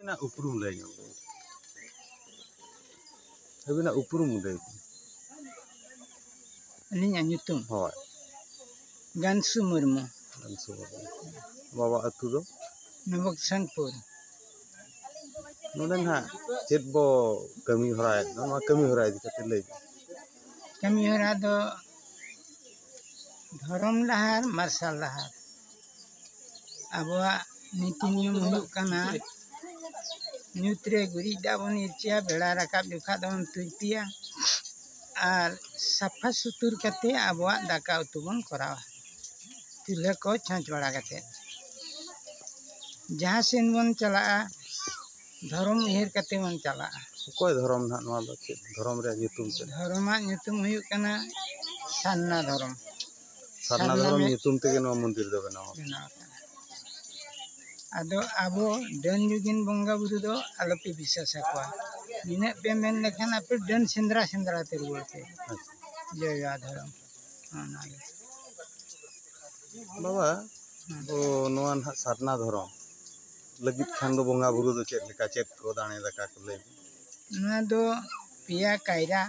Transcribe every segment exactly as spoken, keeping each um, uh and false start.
ᱟᱹᱵᱤᱱᱟᱜ ᱩᱯᱨᱩᱢ ᱞᱟᱹᱭ ᱧᱚᱜ ᱵᱤᱱ᱾ ᱟᱹᱵᱤᱱᱟᱜ ᱩᱯᱨᱩᱢ ᱞᱟᱹᱭ ᱵᱤᱱ᱾ ᱟᱹᱞᱤᱧᱟᱜ ᱧᱩᱛᱩᱢ? ᱦᱳᱭ᱾ ᱜᱟᱱᱥᱩ ᱢᱩᱨᱢᱩ᱾ ᱜᱟᱱᱥᱩ ᱢᱩᱨᱢᱩ᱾ ᱵᱟᱵᱟ ᱟᱹᱛᱩ ᱫᱚ? ᱱᱚᱵᱚᱠᱥᱟᱱᱯᱩᱨ᱾ ᱱᱚᱰᱮ ᱱᱟᱦᱟᱜ ᱪᱮᱫ ᱵᱚ ᱠᱟᱹᱢᱤ ᱦᱚᱨᱟᱭᱮᱫ ᱫᱚ, ᱱᱚᱣᱟ ᱠᱟᱹᱢᱤ ᱦᱚᱨᱟ ᱤᱫᱤ ᱠᱟᱛᱮ ᱞᱟᱹᱭ ᱵᱤᱱ᱾ ᱠᱟᱹᱢᱤ ᱦᱚᱨᱟ ᱫᱚ ᱫᱷᱚᱨᱚᱢ ᱰᱟᱦᱟᱨ, ᱢᱟᱨᱥᱟᱞ ᱰᱟᱦᱟᱨ᱾ ᱟᱵᱚᱣᱟᱜ ᱱᱤᱛᱤ ᱱᱤᱭᱚᱢ ᱦᱩᱭᱩᱜ ᱠᱟᱱᱟ, ᱧᱩᱛ ᱨᱮ ᱜᱩᱨᱤᱡ ᱫᱟᱜ ᱵᱚᱱ ᱤᱨᱪᱤᱭᱟ, ᱵᱮᱲᱟ ᱨᱟᱠᱟᱵ ᱡᱚᱠᱷᱟᱜ ᱫᱚᱵᱚᱱ ᱛᱩᱨᱯᱤᱭᱟ, ᱟᱨ ᱥᱟᱯᱷᱟ ᱥᱩᱛᱩᱨ ᱠᱟᱛᱮ ᱟᱵᱚᱣᱟᱜ ᱫᱟᱠᱟ ᱩᱛᱩ ᱵᱚᱱ ᱠᱚᱨᱟᱣᱟ᱾ ᱪᱩᱞᱦᱟᱹ ᱠᱚ ᱪᱷᱚᱸᱪ ᱵᱟᱲᱟ ᱠᱟᱛᱮ ᱡᱟᱦᱟᱸ ᱥᱮᱱ ᱵᱚᱱ ᱪᱟᱞᱟᱜᱼᱟ, ᱫᱷᱚᱨᱚᱢ ᱩᱭᱦᱟᱹᱨ ᱠᱟᱛᱮ ᱵᱚᱱ ᱪᱟᱞᱟᱜᱼᱟ᱾ ᱚᱠᱚᱭ ᱫᱷᱚᱨᱚᱢ ᱱᱟᱦᱟᱜ ᱱᱚᱣᱟ ᱫᱚ? ᱪᱮᱫ ᱫᱷᱚᱨᱚᱢ ᱨᱮᱭᱟᱜ ᱧᱩᱛᱩᱢ ᱪᱮᱫ? ᱫᱷᱚᱨᱚᱢᱟᱜ ᱧᱩᱛᱩᱢ ᱦᱩᱭᱩᱜ ᱠᱟᱱᱟ ᱥᱟᱨᱱᱟ ᱫᱷᱚᱨᱚᱢ᱾ ᱥᱟᱨᱱᱟ ᱥᱟᱨᱱᱟ ᱫᱷᱚᱨᱚᱢ ᱢᱮ- ᱧᱩᱛᱩᱢ ᱛᱮᱜᱮ ᱱᱚᱣᱟ ᱢᱚᱱᱫᱤᱨ ᱫᱚ ᱵᱮᱱᱟᱣ ᱟᱠᱟᱱᱟ᱾ ᱵᱮᱱᱟᱣ ᱟᱠᱟᱱᱟ᱾ ᱟᱫᱚ ᱟᱵᱚ ᱰᱟᱹᱱ ᱡᱩᱜᱤᱱ ᱵᱚᱸᱜᱟ ᱵᱩᱨᱩ ᱫᱚ ᱟᱞᱚᱯᱮ ᱵᱤᱥᱥᱟᱥ ᱟᱠᱚᱣᱟ᱾ ᱱᱤᱱᱟᱹᱜ ᱯᱮ ᱢᱮᱱ ᱞᱮᱠᱷᱟᱱ ᱟᱯᱮ ᱰᱟᱹᱱ ᱥᱮᱸᱫᱽᱨᱟ ᱥᱮᱸᱫᱽᱨᱟ ᱛᱮ ᱨᱩᱣᱟᱹᱲ ᱯᱮ᱾ ᱟᱪᱪᱷᱟ᱾ ᱡᱚᱭᱟ ᱫᱷᱚᱨᱚᱢ᱾ ᱚᱱᱟᱜᱮ᱾ ᱵᱟᱵᱟ, ᱦᱮᱸ᱾ ᱚ, ᱱᱚᱣᱟ ᱱᱟᱦᱟᱜ ᱥᱟᱨᱱᱟ ᱫᱷᱚᱨᱚᱢ ᱞᱟᱹᱜᱤᱫ ᱠᱷᱟᱱ ᱫᱚ ᱵᱚᱸᱜᱟ ᱵᱩᱨᱩ ᱫᱚ ᱪᱮᱫ ᱞᱮᱠᱟ, ᱪᱮᱫ ᱠᱚ ᱫᱟᱲᱮ ᱫᱟᱠᱟ ᱠᱚ ᱞᱟᱹᱭ ᱵᱤᱱ? ᱱᱚᱣᱟ ᱫᱚ ᱯᱮᱭᱟ ᱠᱟᱭᱨᱟ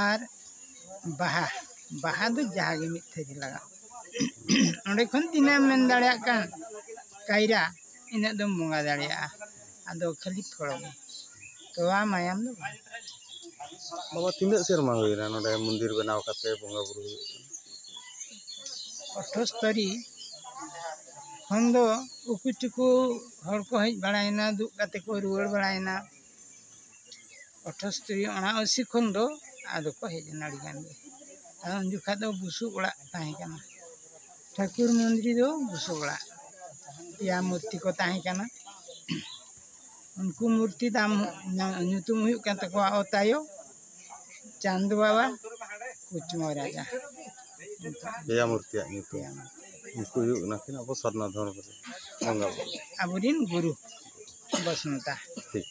ᱟᱨ ᱵᱟᱦᱟ᱾ ᱵᱟᱦᱟ ᱫᱚ ᱡᱟᱦᱟᱸ ᱜᱮ ᱢᱤᱫ ᱛᱷᱟᱹᱨᱤ ᱞᱟᱜᱟᱜ᱾ ᱚᱸᱰᱮ ᱠᱷᱚᱱ ᱛᱤᱱᱟᱹᱜ ᱮᱢ ᱢᱮᱱ ᱫᱟᱲᱮᱭᱟᱜ ᱠᱟᱱ ᱠᱟᱭᱨᱟ, ᱤᱱᱟᱹᱜ ᱫᱚᱢ ᱵᱚᱸᱜᱟ ᱫᱟᱲᱮᱭᱟᱜᱼᱟ᱾ ᱟᱫᱚ ᱠᱷᱟᱹᱞᱤ ᱯᱷᱚᱞ ᱜᱮ, ᱛᱚᱣᱟ ᱢᱟᱭᱟᱢ ᱫᱚ ᱵᱟᱝ᱾ ᱵᱟᱵᱟ, ᱛᱤᱱᱟᱹᱜ ᱥᱮᱨᱢᱟ ᱦᱩᱭᱱᱟ ᱱᱚᱰᱮ ᱢᱚᱱᱫᱤᱨ ᱵᱮᱱᱟᱣ ᱠᱟᱛᱮ ᱵᱚᱸᱜᱟ ᱵᱩᱨᱩ ᱦᱩᱭᱩᱜ ᱠᱟᱱᱟ? ᱟᱴᱷᱟᱥᱛᱚᱨᱤ ᱠᱷᱚᱱ ᱫᱚ ᱩᱠᱩ ᱪᱩᱠᱩ ᱦᱚᱲ ᱠᱚ ᱦᱮᱡ ᱵᱟᱲᱟᱭᱮᱱᱟ, ᱫᱩᱜ ᱠᱟᱛᱮ ᱠᱚ ᱨᱩᱣᱟᱹᱲ ᱵᱟᱲᱟᱭᱮᱱᱟ᱾ ᱟᱴᱷᱟᱥᱛᱚᱨᱤ ᱚᱱᱟ ᱟᱹᱥᱤ ᱠᱷᱚᱱ ᱫᱚ ᱟᱫᱚ ᱠᱚ ᱦᱮᱡ ᱮᱱᱟ ᱟᱹᱰᱤ ᱜᱟᱱ ᱜᱮ᱾ ᱟᱫᱚ ᱩᱱ ᱡᱚᱠᱷᱟᱡ ᱫᱚ ᱵᱩᱥᱩᱵ ᱚᱲᱟᱜ ᱛᱟᱦᱮᱸ ᱠᱟᱱᱟ, ᱴᱷᱟᱹᱠᱩᱨ ᱢᱚᱱᱫᱤᱨ ᱫᱚ ᱵᱩᱥᱩᱵ ᱚᱲᱟᱜ, ᱯᱮᱭᱟ ᱢᱩᱨᱛᱤ ᱠᱚ ᱛᱟᱦᱮᱸ ᱠᱟᱱᱟ᱾ ᱩᱱᱠᱩ ᱢᱩᱨᱛᱤ ᱫᱟᱢ ᱧᱩᱛᱩᱢ ᱦᱩᱭᱩᱜ ᱠᱟᱱ ᱛᱟᱠᱚᱣᱟ ᱚᱛᱟᱭᱚ, ᱪᱟᱸᱫ ᱵᱟᱵᱟ, ᱠᱩᱪᱢᱚ ᱨᱟᱡᱟ᱾ ᱯᱮᱭᱟ ᱢᱩᱨᱛᱤᱭᱟᱜ ᱧᱩᱛᱩᱢ᱾ ᱯᱮᱭᱟ ᱢᱩᱨᱛᱤ᱾ ᱩᱱᱠᱩ ᱦᱩᱭᱩᱜ ᱠᱟᱱᱟ ᱠᱤᱱ ᱟᱵᱚ ᱥᱟᱨᱱᱟ ᱫᱷᱚᱨᱚᱢ ᱨᱮ ᱵᱚᱸᱜᱟ ᱵᱩᱨᱩ᱾ ᱟᱵᱚᱨᱮᱱ ᱜᱩᱨᱩ ᱵᱚᱥᱱᱚᱛᱟ᱾ ᱴᱷᱤᱠ᱾